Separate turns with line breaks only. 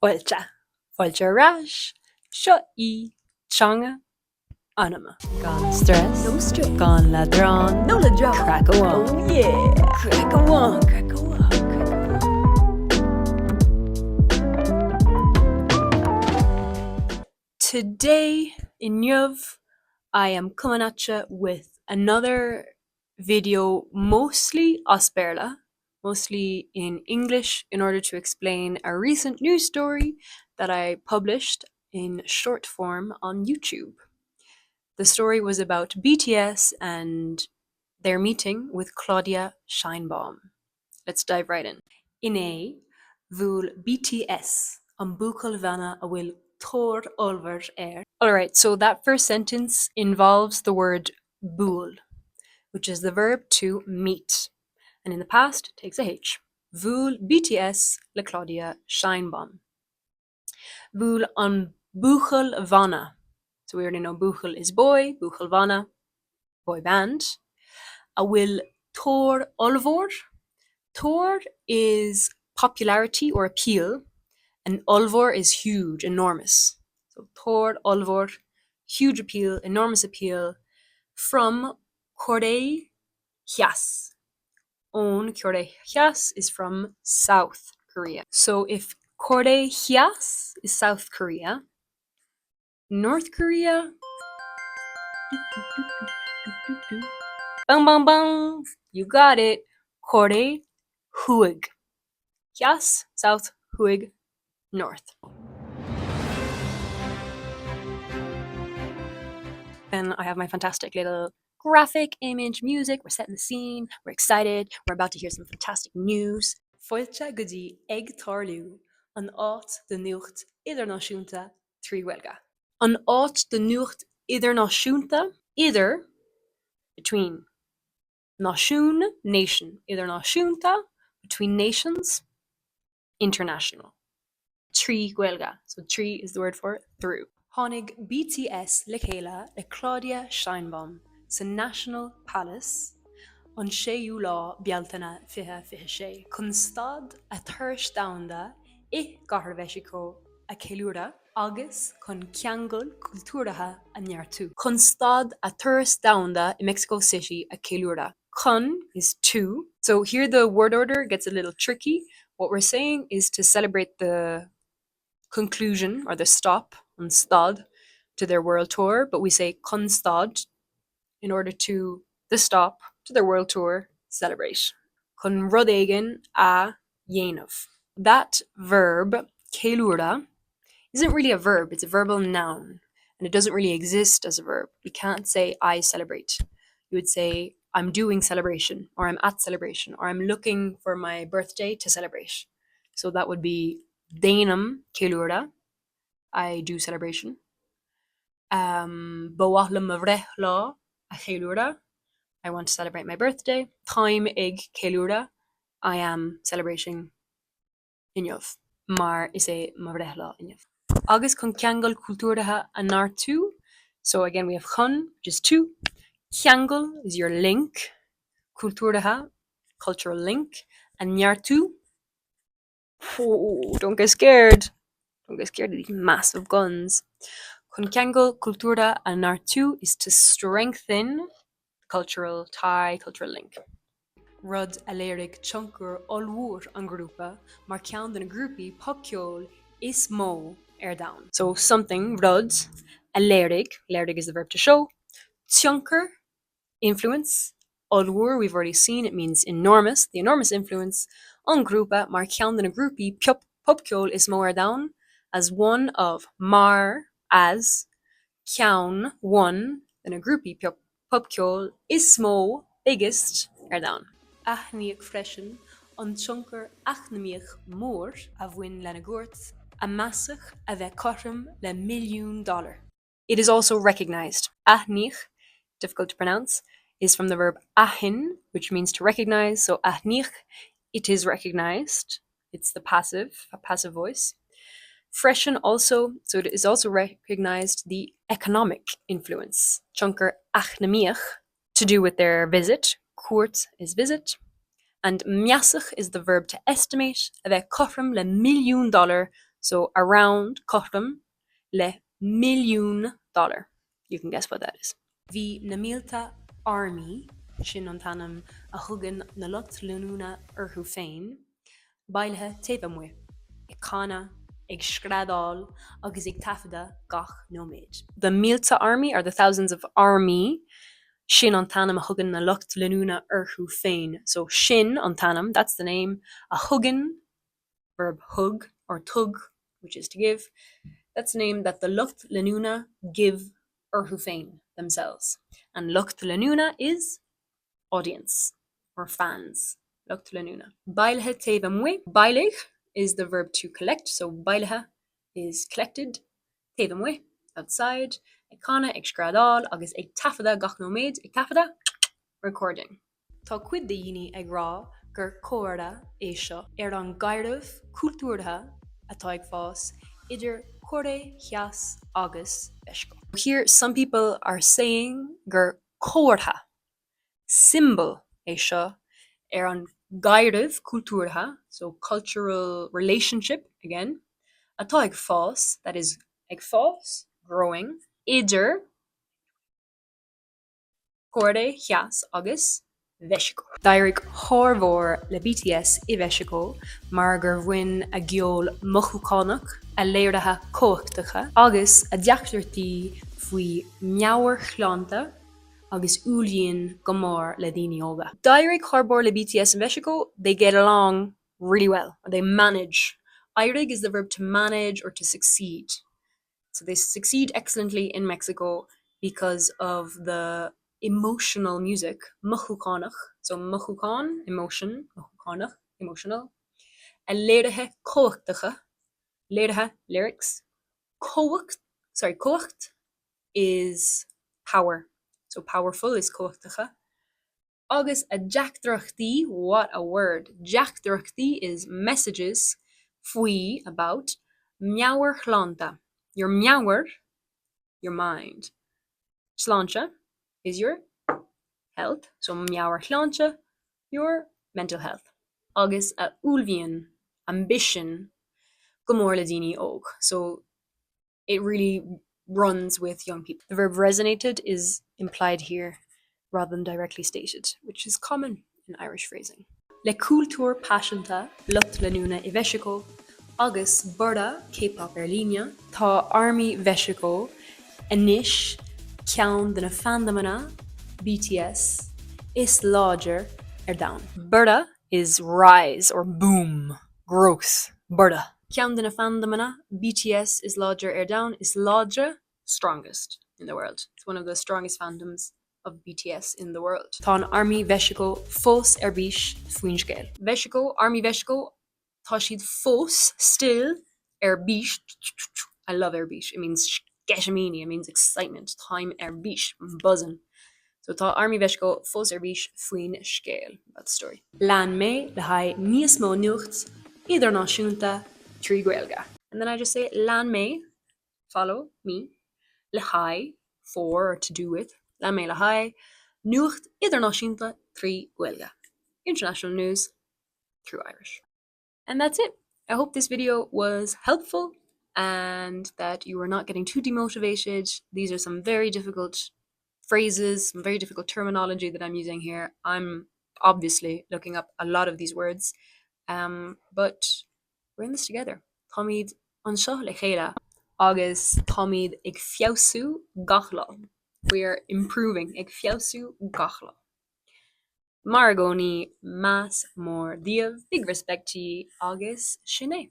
Fáilte. Fáilte ar ais. Seo í Teanga Anama. Gan stress.
No stress.
Gan leadrán.
No leadrán.
Craic amháin.
Oh yeah.
Craic amháin. Craic amháin. Craic amháin. Today, inniu, I am coming at you with another video mostly as Béarla, mostly in English in order to explain a recent news story that I published in short form on YouTube. The story was about BTS and their meeting with Claudia Sheinbaum. Let's dive right in. Inné, bhuail BTS, an buachaill-bhanna a bhfuil tóir ollmhór air, Alright, so that first sentence involves the word buail, which is the verb to meet, and in the past takes a H. Bhuail BTS le Claudia Sheinbaum. Bhuail an buachaill-bhanna, so we already know buachaill is boy, buachaill-bhanna, boy band, a bhfuil tóir ollmhór, tóir is popularity or appeal, and ollmhór is huge, enormous. So tóir ollmhór, huge appeal, enormous appeal, from Cóiré Theas. Ón Cóiré Theas is from South Korea. So if Cóiré Theas is South Korea, North Korea? Bang bang bang! You got it! Cóiré Thuaidh. Theas, South, Thuaidh, North. Then I have my fantastic little graphic, image, music, we're setting the scene, we're excited, we're about to hear some fantastic news. Fáilte go dtí Ag Tarlú, an áit do nuacht idirnáisiúnta 3 Ghaeilge. An áit do nuacht idirnáisiúnta, idir, between, náisiún, nation, idirnáisiúnta, between nations, international. 3 Ghaeilge, so 3 is the word for through. Tháinig BTS le chéile le Claudia Sheinbaum sa National Palace an 6ú lá Bealtaine 2026 chun stad a turais domhanda i gCathair Mheicsiceo a cheiliúradh agus chun ceangal cultúrtha a neartú. Chun stad a turas domhanda i Mexico City a cheiliúradh. Chun is to. So here the word order gets a little tricky. What we're saying is to celebrate the conclusion or the stop, an stad, to their world tour, but we say chun stad in order to the stop to their world tour celebrate. Chun rud éigin a dhéanamh. That verb, ceiliúradh, isn't really a verb, it's a verbal noun, and it doesn't really exist as a verb. We can't say I celebrate. You would say I'm doing celebration, or I'm at celebration, or I'm looking for my birthday to celebrate. So that would be déanaim ceiliúradh, I do celebration. Um, ba mhaith liom mo bhreithlá a cheiliúradh, I want to celebrate my birthday. Táim ag ceiliúradh, I am celebrating inniu, mar is é mo bhreithlá inniu. Agus chun ceangal cultúrtha a neartú, so again we have chun, which is to, ceangal is your link, cultúrtha, cultural link, a neartú, oh, don't get scared, don't get scared of these massive guns. Chun ceangal cultúrtha a neartú is to strengthen cultural tie, cultural link. Rud a léirigh tionchar ollmhór an ghrúpa mar cheann de na grúpaí popcheoil is mó ar domhan. So something, rud, a léirigh, léirigh is the verb to show, tionchar, influence, ollmhór, we've already seen it means enormous, the enormous influence, an ghrúpa mar cheann de na grúpaí popcheoil is mó ar domhan, as one of, mar, as, ceann, one, de na grúpaí popcheoil is mó, biggest, ar domhan. Aithníodh freisin an tionchar eacnamaíoch mór a bhain lena gcuairt, a measadh a bheith cothrom le milliún dollar. It is also recognised. Aithníodh, difficult to pronounce, is from the verb aithin, which means to recognise, so aithníodh, it is recognised. It's the passive, a passive voice. Freisin also, so it is also recognised the economic influence, tionchar eacnamaíoch, to do with their visit, cuairt is visit, and measadh is the verb to estimate, a bheith cothrom le milliún dollar. So around, cothrom le milliún dollar. You can guess what that is. Bhí na mílte Army, sin an t-ainm a thugann na lucht leanúna orthu féin, bailithe taobh amuigh, ag canadh, ag screadaíl agus ag taifeadadh gach nóiméad. The mílte Army, or the thousands of Army, sin an t-ainm a thugann na lucht leanúna orthu féin. So sin an t-ainm, that's the name, a thugann, verb thug, or tug, which is to give, that's the name that the lucht leanúna give orthu féin, themselves. And lucht leanúna is audience, or fans, lucht leanúna. Bailithe taobh amuigh, bailigh is the verb to collect, so bailithe is collected, taobh amuigh, outside, ag canadh, ag screadaíl agus ag taifeadadh gach nóiméad, ag taifeadadh, recording. Tá cuid de dhaoine ag rá gur comhartha é seo ar an gcaidreamh cultúrtha atá ag fás idir Cóiré Theas agus Meicsiceo. Here some people are saying gur comhartha, symbol, é seo ar an gcaidreamh cultúrtha, so cultural relationship again, atá ag fás, that is ag fás, growing, idir Cóiré Theas agus Mheicsiceo. D'éirigh thar barr le BTS i Mheicsiceo mar gur bhain a gceol mothúchánach, a léirithe cumhachtacha agus a dteachtaireachtaí faoi mheabhairshláinte agus uaillmhian go mór le daoine óga. D'éirigh thar barr le BTS i Meicsiceo, they get along really well, or they manage. Éirigh is the verb to manage or to succeed. So they succeed excellently in Mexico because of the emotional music, mothúchánach, so mothúchán, emotion, mothúchánach, emotional, a léirithe cumhachtacha, léirithe, lyrics, cumhacht, sorry, cumhacht is power, so powerful is cumhachtacha, Agus a dteachtaireachtaí, what a word, teachtaireachtaí is messages, faoi, about, meabhairshláinte, your meabhair, your mind, sláinte is your health, so meabhairshláinte, your mental health. Agus a uaillmhian, ambition, go mór le daoine óg, so it really runs with young people. The verb resonated is implied here rather than directly stated, which is common in Irish phrasing. Le cultúr paiseanta lucht leanúna i Mheicsiceo agus borradh K-pop ar líne, tá Army Mheicsiceo anois ceann de na fandomanna BTS is láidre ar domhan. Borradh is rise or boom, growth, borradh. Ceann de na fandomanna BTS is láidre ar domhan, is láidre, strongest, in the world. It's one of the strongest fandoms of BTS in the world. Tá an Army Mheicsiceo fós ar bís faoin scéal. Mheicsiceo, Army Mheicsiceo, tá siad fós, still, ar bís, I love ar bís, it means sceitimíní, it means excitement, táim ar bís, I'm buzzing. So tá Army Mheicsiceo fós ar bís faoin scéal, about the story. Lean mé le haghaidh níos mó nuacht idirnáisiúnta trí Ghaeilge. And then I just say lean mé, follow me, le haghaidh, for or to do with, lean mé le haghaidh nuacht idirnáisiúnta trí Ghaeilge, international news through Irish. And that's it. I hope this video was helpful and that you are not getting too demotivated. These are some very difficult phrases, some very difficult terminology that I'm using here. I'm obviously looking up a lot of these words, um, but we're in this together. Táimid anseo le chéile agus táimid ag feabhsú gach lá. We are improving ag feabhsú gach lá. Mar i gcónaí, meas mór daoibh, big respect to you agus sin é.